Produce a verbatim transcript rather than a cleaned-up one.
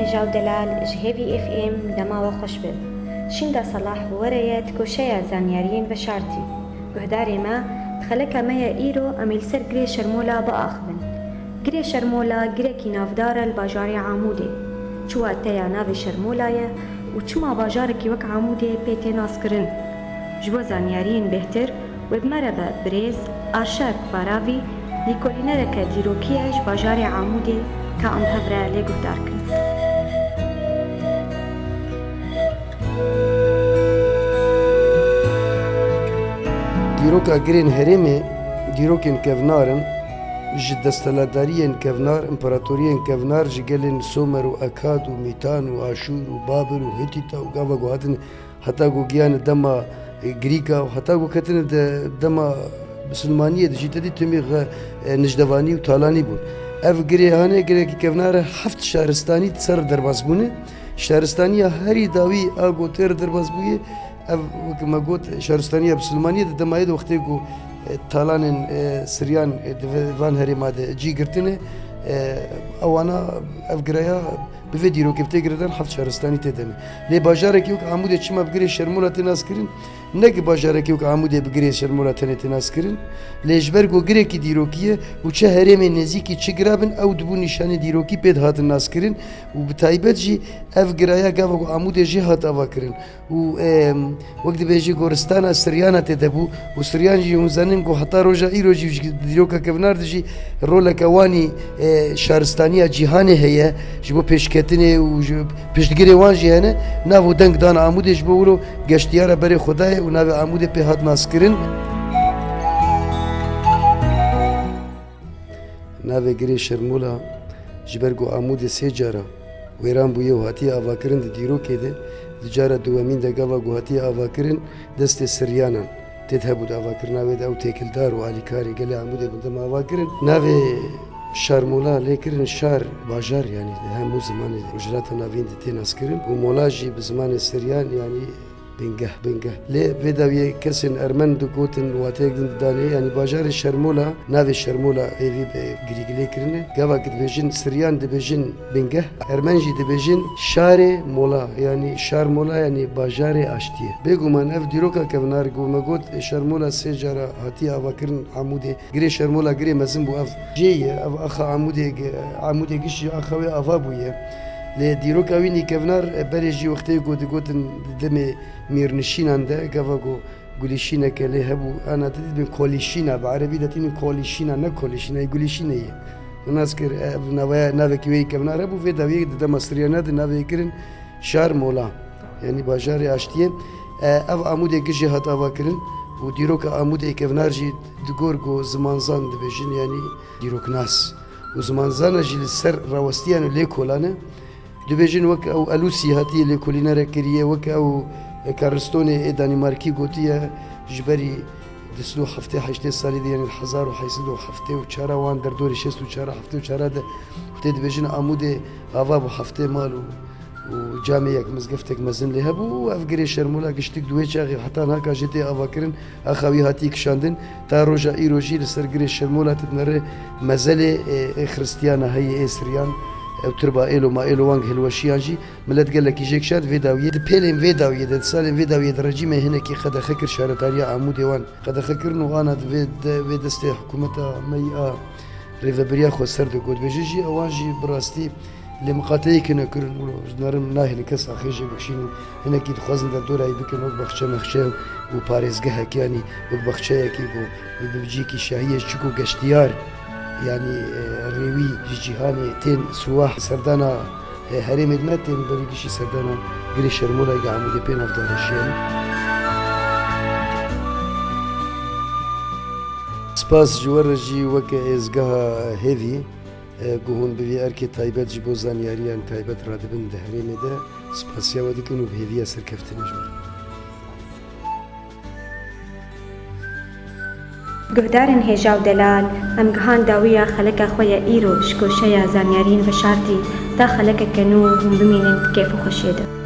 Hêja û delal ji Hêvî F M dema we xweş be. Şînda Salah bi we re ye di koşeya zanyariyên veşartî. Guhdarê me, di xeleka me ye îro em ê li ser Girê Şermola biaxivin. Girê Şermola girekî navdar e li bajarê Amûdê. Çi wateya navê Şermola ye û çima bajarekî wek Amûdê pê tê naskirin? Ji bo zanyariyên bêhtir, wê bi me re be birêz Arşak Baravî, lîkolînereke dîrokî ye ji bajarê Amûdê, ka em bi hev re lê guhdar kin. Dîroka girên herêmê dîrokên kevnar in. Ji desthilatdariyên kevnar, împaratoriyên kevnar, ji gelên Somer û Ekad û Mîtan û Aşûr û Babil û Hîtîta û gava ku hatin heta ku giyane dema, e, Grîka û heta ku ketine de dema Misilmaniyê de jî te dî timî xe-, e, nijdevanî û talanî bûn. Ev girê hane girekî kevnar e, heft şaristanî di ser derbas bûne. Şaristaniya herî dawî a ku tê re derbas bûye, ev wek me got, şaristaniya Misilmaniyê de dema yê de wextê ku, e, talanên, e, Siryan, e, di ve-, van herêma de cî girtine, e, ewana ev gireya Bi vê dîrokê bi tê girêdan heft şaristanî tê de ne. Lê bajarekî wek Amûdê çima bi girê Şermola tê naskirin? Ne ki bajarekî wek Amûdê bi girê Şermola tenê tê naskirin. Lê ji ber ku girekî dîrokî ye û çi herêmê nêzîkî çi gira bin, ew dibû nîşanê dîrokî pê dihatin naskirin û bi taybet jî ev giraya gava ku Amûdê jê hat avakirin. Û, em, wek dibêjî goristana Siryana tê de bû û Siryan jî hûn zanin ku heta roja îro jî ji dîroka kevnar de jî roleke wanî, e, şaristaniya cîhanê heye, ji bo pêşketinê û ji piştgirê wan jî hene. Nav û deng dan Amûdê ji bo wilo geştiyara berê xwe dayê û navê Amûdê pê hat naskirin. Navê girê Şermola ji ber ku Amûdê sê cara wêran bûye û hatiye avakirin di dîrokê de, di cara duwemîn de gava ku hatiye avakirin destê Siryanan tê de hebû di avakirina wê de ew têkildar û alîkarê gelê Amûdê bûn dema avakirin. Navê Şarmola lê kirin şar, bajar, yanî di hemû zimanê Rojhilata Navîn de tê naskirin û mola jî bi zimanê Siryan, yanî Bingeh, bingeh. Lê vê dawiyê kesên ermen digotin, wateyek din didanê, yanî bajarê Şermola, navê Şermola êvî bi girîgilê kirine. Gava ki dibêjin Siryan dibêjin bingeh, ermen jî dibêjin şarê mola, yanî şar mola, yanî bajarê aştiyê. Bêguman ev dîroka kevnar ku me got, Şermola sê cara hatiye avakirin Amûdê. Girê Şermola girê mezin bû ev. Jê ye, ev axa Amûdê, Amûdê giş jî axa wê ava bûye. Lê dîroka wî nîkevnar, berê jî wextê ku digotin di demê mîrnişînan de, gava ku gulîşîneke lê hebû, ana te dîtibin kolîşîna, bi erebî de tînin kolîşîna, ne kolîşîna, yê gulîşînê ye. Nas kir, ev navaya, navekî wê yî kevnar hebû, vê dawiyê di dema Siryana de navê kirin Şar Mola. Yanî bajarê aştiyê. E, ev Amûdê gijê hat avakirin û dîroka Amûdê kevnar jî di gor ku zimanzan dibêjin, yanî dîroknas. Û zimanzana jî li ser rawestiyan û lêkolan e. Dibêjin wek ew Elûsî hatiye lêkolînerek kiriye, wek ew, e, Karlstonê ê Danîmarkî gotiye, ji berî du sed û heftê heştê salî de, yanî hezar û heyt sed û heftê û çar wan derdorê şêst û çar heftê û çar de, û tê dibêjin Amûdê ava bû heftê mal û, û camê yek mizgeftek mezin lê hebû û ev girê Şermola giştik di wê çaxê heta naka jê tê avakirin, axa wî hatî kişandin, ta roja îro jî li ser girê Şermola tu dinere mezelê, e, ê xiristiyana heye, ê siryan, ew tirba êlo ma êlo wang hilweşiyan jî, milet gelekî jê kişand vê dawiyê. Di pêlên vê dawiyê de, di salên vê dawiyê de rejîmê hinekî qedexe kir şaretariya Amûdê wan. Qedexe kirin û ana di vê de, vê destê hikûmeta me yî a rêvebiriya xweser de got. Bêje jî ewan jî bi rastî lê miqateyê kine kirin û ji nerim nahêlin kes axê jê bikişînin. Hinekî dixwazin derdorayî bikin wek baxçe mexçe û parêzgehek, yanî wek baxçeyekî ku bi, bi cîkî şahiyê çiku geştiyar, yanî, e, rêwî ji cîhanê tên siwah serdana, e, herêmê me tên berî gişî serdana girê Şermolayê Amûdê pê navdar e jî, yanî. Spas ji we re jî weke êzgeha Hêvî, e, ku hûn bi vî erkê taybet ji bo zanyariyan taybet radibin di herêmê de, spasiya we dikin û bi hêviya serkeftinê ji we re. Guhdarên hêja û delal, em gihan dawiya xeleka xwe ya îro ji koşeya zanyariyên veşartî, ta xelekeke nû hûn bimînin di kêf û xweşiyê de.